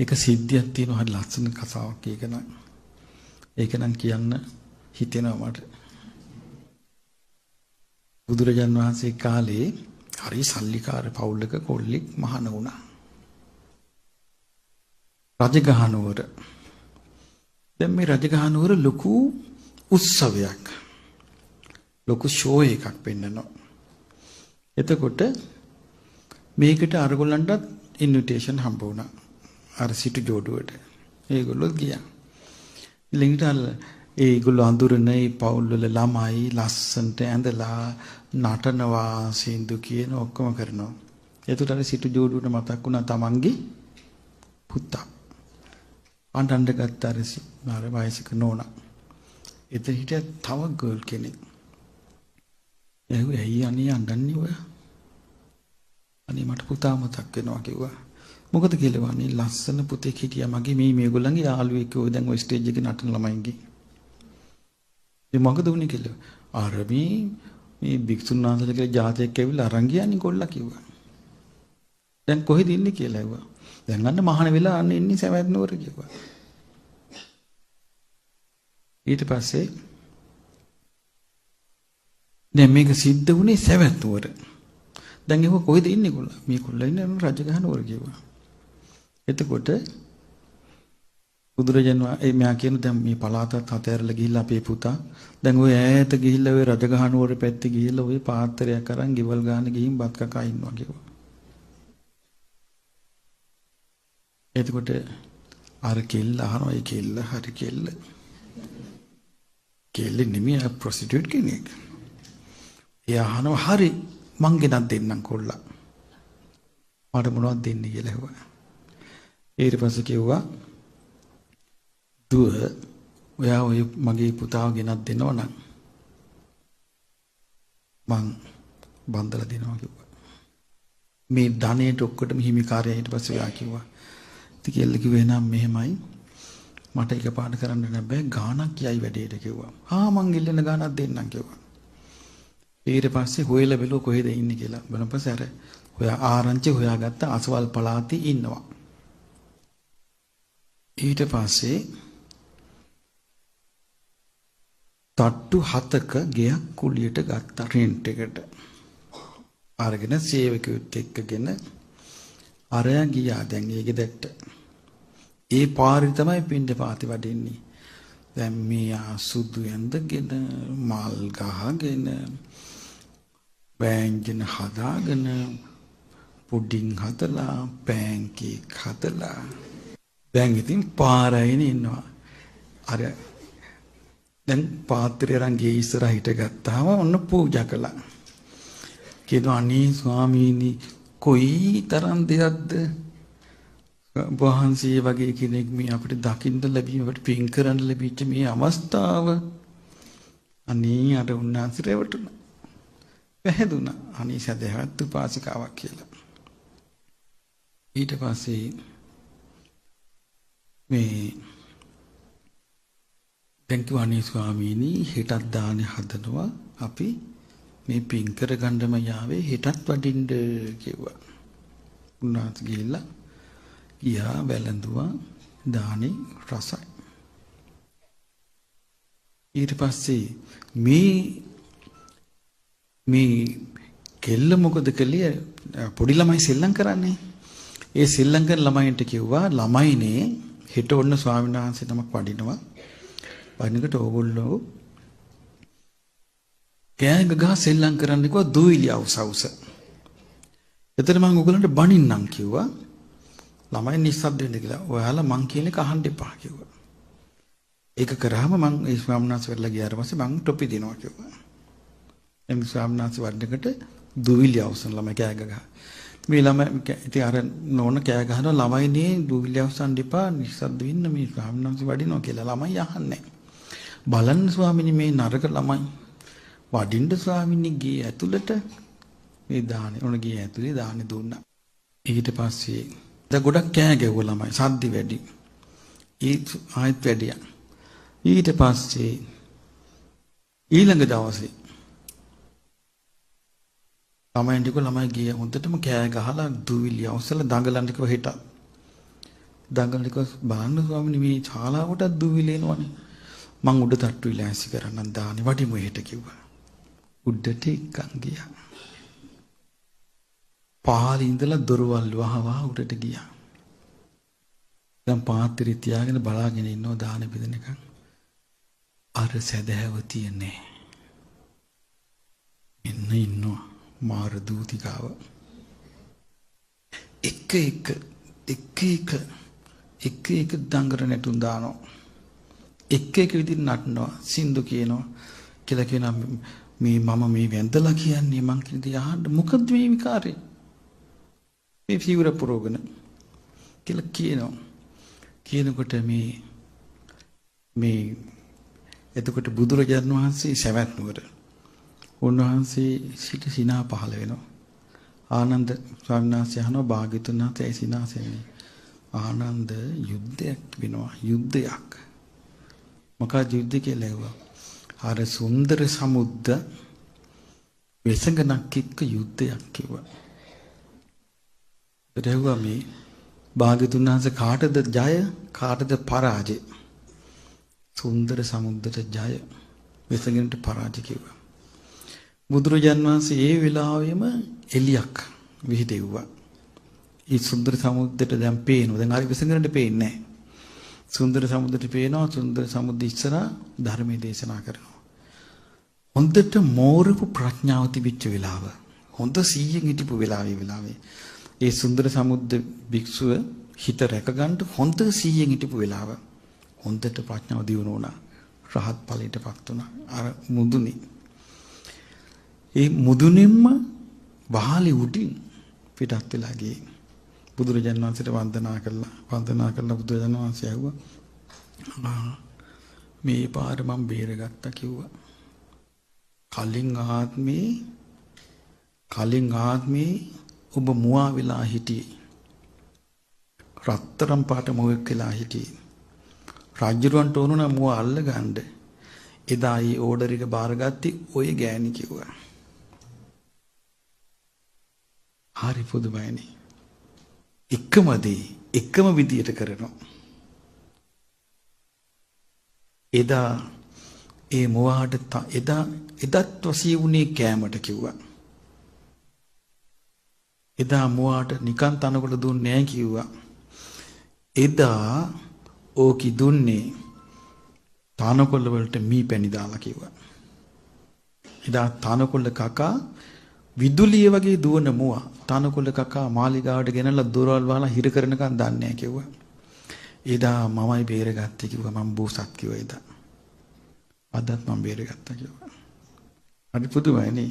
ඒක සිද්ධියක් තියෙනවා හරි ලස්සන කතාවක් ඒක නම්. ඒක නම් කියන්න හිතෙනවා මට. බුදුරජාන් වහන්සේ කාලේ හරි සල්ලිකාර පවුලක කොල්ලෙක් මහාන වුණා. රජගහ නුවර. දැන් මේ රජගහ නුවර ලොකු උත්සවයක්. ලොකු ෂෝ එකක් පෙන්නනවා. එතකොට මේකට අරගොල්ලන්ටත් ඉන්විටේෂන් හම්බ වුණා. අර සිටු ජෝඩුවට. ඒගොල්ලොත් ගියා. ඊළඟට අර ඒගොල්ලෝ අඳුරන ඒ පවුල් වල ළමයි ලස්සනට ඇඳලා නටනවා සින්දු කියන ඔක්කොම කරනවා. එතකොට අර සිටු ජෝඩුවට මතක් වුණා තමන්ගේ පුතා. අඬන්න ගත්ත අර වයසක නෝනා. එතන හිටියා තව ගර්ල් කෙනෙක්. ඇහුවේ ඇයි අනේ අඬන්නේ ඔයා? අනේ මට පුතා මතක් වෙනවා කිව්වා. මොකද කියලා අනේ ලස්සන පුතෙක් හිටියා මගේ මේ මේගොල්ලන්ගේ යාළුවෙක් ඔය දැන් ඔය ස්ටේජ් එකේ නටන ළමයින්ගේ. ඉතින් මොකද වුනේ කියලා. අර මේ භික්ෂුන් වහන්සේලා කියලා ජාතියක් ඇවිල්ලා අරන් ගියානේ කොල්ලා කිව්වා. දැන් කොහෙද ඉන්නේ කියලා ඇහුවා. දැන් අන්න මහාන වෙලා අන්න ඉන්නේ සවැත් නුවර කිව්වා. ඊට පස්සේ දැන් මේක සිද්ධ වුණේ සවැත් නුවර. දැන් ඒව කොහෙද ඉන්නේ කොල්ලා? මේ කොල්ලා ඉන්නේ රජගහ නුවර කිව්වා. එතකොට බුදුරජාණන් වහන්සේ මෙයා කියන දැන් මේ පළාතත් හතෑරලා ගිහිල්ලා අපේ පුතා දැන් ඔය ඈත ගිහිල්ලා ඔය රජගහ නුවර පැත්තේ ගිහිල්ලා ඔය පාත්‍රයක් අරන් ගෙවල් ගාන ගිහින් බත් කකා ඉන්නවා කිව්වා. එතකොට අර කෙල්ල අහනවා ඒ කෙල්ල හරි කෙල්ල. කෙල්ල නෙමෙයි ප්‍රොස්ටිටියුට් කෙනෙක්. එයා අහනවා හරි මං ගෙනත් දෙන්නම් කොල්ලා. මට මොනවද දෙන්නේ කියලා ඇහුවා. ඊට පස්සේ කිව්වා දුව ඔයා ඔය මගේ පුතාව ගෙනත් දෙනවා නම් මං බන්දලා දෙනවා කිව්වා. මේ ධනයට ඔක්කොටම හිමිකාරයා ඊට පස්සේ ඔයා කිව්වා. ඉතින් කෙල්ල කිව්වේ නම් මෙහෙමයි මට එකපාරට කරන්න නෑ ගාණක් යයි වැඩේට කිව්වා. හා මං ඉල්ලන ගාණක් දෙන්නම් කිව්වා. ඊට පස්සේ හොයලා බැලුවා කොහෙද ඉන්නේ කියලා. බලන පස්සේ අර හොයා ආරංචි හොයාගත්ත අසවල් පළාතේ ඉන්නවා. ඊට පස්සේ තට්ටු 7ක ගෙයක් කුලියට ගත්තා රෙන්ට් එකට. අරගෙන සේවකයොත් එක්කගෙන අරයා ගියා දැන් ඒ ගෙදරට. ඒ පාරේ තමයි පින්ඩපාතේ වඩින්නේ. දැන් මෙයා සුදු ඇඳගෙන මල් ගහගෙන වෑංජන හදාගෙන පුඩින් හදලා පෑන්කේක් හදලා දැන් ඉතින් පාරයින ඉන්නවා. අර දැන් පාත්‍රය අරන් ගේ ඉස්සරහ හිටගත්තාම ඔන්න පූජා කළා. කියනවා අනේ ස්වාමීනි කොයි තරම් දෙයක්ද වහන්සේ වගේ කෙනෙක් මේ අපිට දකින්න ලැබීම අපිට පින් කරන්න ලැබිච්ච මේ අවස්ථාව. අනේ අර උන්වහන්සේ රැවටුණා. පැහැදුනා. අනේ සදහවත් උපාසිකාවක් කියලා. ඊට පස්සේ මේ දැන් කිව්වා අනේ ස්වාමීනි හෙටත් දානේ හදනවා අපි මේ පින් කරගන්නම යාවේ හෙටත් වඩින්න කිව්වා. උන්වහන්සේ ගිහිල්ලා ගියා වැළඳුවා දානේ රසයි. ඊට පස්සේ මේ මේ කෙල්ල මොකද කළේ පොඩි ළමයි සෙල්ලම් කරන්නේ. ඒ සෙල්ලම් කරන ළමයින්ට කිව්වා ළමයිනේ හෙට ඔන්න ස්වාමීන් වහන්සේ නමක් වඩිනවා. වඩිනකොට ඕගොල්ලෝ කෑ ගහ සෙල්ලම් කරන්න කිව්වා දූවිලි අවුස අවුස. එතන මං ඔයගොල්ලන්ට බනින්නම් කිව්වා. ළමයි නිස්සද්ද වෙන්න කියලා. ඔයාලා මං කියන එක අහන්න එපා කිව්වා. ඒක කරාම මං ඒ ස්වාමීන් වහන්සේ වෙරලා ගියාට පස්සේ මං ටොපි දෙනවා කිව්වා. එම් ස්වාමීන් වහන්සේ වඩිනකොට දූවිලි අවුසන ළමයි කෑ ගහ. මේ ළමයි ඉතින් අර නෝන කෑ ගහනවා ළමයිනේ දූවිලි අවුසන්න එපා නිස්සද්ද වෙන්න මේ ස්වාමීන් වහන්සේ වඩිනවා කියලා. ළමයි අහන්නේ නැහැ. බලන්න ස්වාමීනි මේ නරක ළමයි වඩින්න ස්වාමීනි ගේ ඇතුළට මේ දානේ ඔන්න ගේ ඇතුලේ දානේ දුන්නා. ඊට පස්සේ දැන් ගොඩක් කෑ ගැහුවා ළමයි සද්දි වැඩි. ඒ ආයෙත් වැඩියා. ඊට පස්සේ ඊළඟ දවසේ ළමයින් ටික ළමයි ගිය හොඳටම කෑ ගහලා දූවිලි අවසල දඟලන්න කිව්වා හිටා. දඟලන කිව්වා බලන්න ස්වාමීනි මේ ශාලාවටත් දූවිලි එනවනේ. මං උඩ තට්ටුවේ ලෑස්ති කරන්නම් දානේ වඩිමු එහෙට කිව්වා. උඩට එක්කන් ගියා. පහළ ඉඳලා දොරවල් වහ වහ උඩට ගියා. දැන් පාත්‍රය තියාගෙන බලාගෙන ඉන්නවා දාන බෙදනකන්. අර සැදැහැවතිය නෑ. එන්න ඉන්නවා මාර දූතිකාව. එක එක එක එක එක එක දඟර නැටුම් දානවා. එක එක විදිහට නටනවා, සින්දු කියනවා කියලා කියනවා. මේ මම මේ වැඳලා කියන්නේ මං කියන දේ අහන්න මොකද්ද මේ විකාරේ? මේ සිවුර පුරවගෙන කියලා කියනවා. කියනකොට මේ මේ එතකොට බුදුරජාණන් වහන්සේ සවැත් නුවර උන්වහන්සේ සිට සිනා පහළ වෙනවා. ආනන්ද ස්වාමීන් වහන්සේ අහනවා භාග්‍යතුන් වහන්සේ ඇයි සිනාසෙන්නේ? ආනන්ද යුද්ධයක් වෙනවා, යුද්ධයක්. මොකක්ද යුද්ධ කියලා ඇහුවා. අර සුන්දර සමුද්ද වෙසඟනක් එක්ක යුද්ධයක් කිව්වා. ඒත් ඇහුවා මේ භාග්‍යතුන් වහන්සේ කාටද ජය කාටද පරාජය? සුන්දර සමුද්දට ජය, වෙසඟනට පරාජය කිව්වා. බුදුරජාන් වහන්සේ ඒ වෙලාවෙම එළියක් විහිදෙව්වා. ඒ සුන්දර සමුද්දට දැන් පේනවා. දැන් හරි වෙසඟනට පේන්නේ නැහැ. සුන්දර සමුද්දට පේනවා. සුන්දර සමුද්ද ඉස්සරහා ධර්මයේ දේශනා කරනවා. හොඳට මෝරපු ප්‍රඥාව තිබිච්ච වෙලාව. හොඳ සීයෙන් හිටපු වෙලාවේ ඒ සුන්දර සමුද්ද භික්ෂුව හිත රැකගන්න හොඳ සීයෙන් හිටපු වෙලාව. හොඳට ප්‍රඥාව දියුණු වුණා. රහත් ඵලයටපත් වුණා. අර මුදුනේ. ඒ මුදුනින්ම වහලේ උඩින් පිටත් වෙලා ගියේ. බුදුරජාණන් වහන්සේට වන්දනා කළා. වන්දනා කරලා බුදුරජාණන් වහන්සේ ඇහුවා මේ පාර මම බේරගත්තා කිව්වා. කලින් ආත්මේ ඔබ මුවා වෙලා හිටියේ. රත්තරන් පාට මුවෙක් වෙලා හිටියේ. රාජ්‍යරුවන්ට ඕන නම් මුව අල්ල ගන්න. එදා ඊ ඕඩර් එක බාරගත්තේ ඔය ගෑණි කිව්වා. හරි පුදුමයිනේ. එකම දේ එකම විදියට කරනවා. එදා ඒ මුවාට එදත් වසී වුණේ කෑමට කිව්වා. එදා මුවාට නිකන් තනකොළ දුන්නේ නෑ කිව්වා. එදා ඕකි දුන්නේ තනකොළ වලට මී පැණි දාලා කිව්වා. එදා තනකොළ කකා විදුලිය වගේ දුවන මුවා තනකොළ කකා මාලිගාවට ගෙනල්ලා දොරවල් වහලා හිර කරනකන් දන්නේ නෑ කිව්වා. එදා මමයි බේරගත්තේ කිව්වා. මම බෝසත් කිව්වා එදා. අදත් මම බේරගත්තා කිව්වා. හරි පුදුමයි නේ.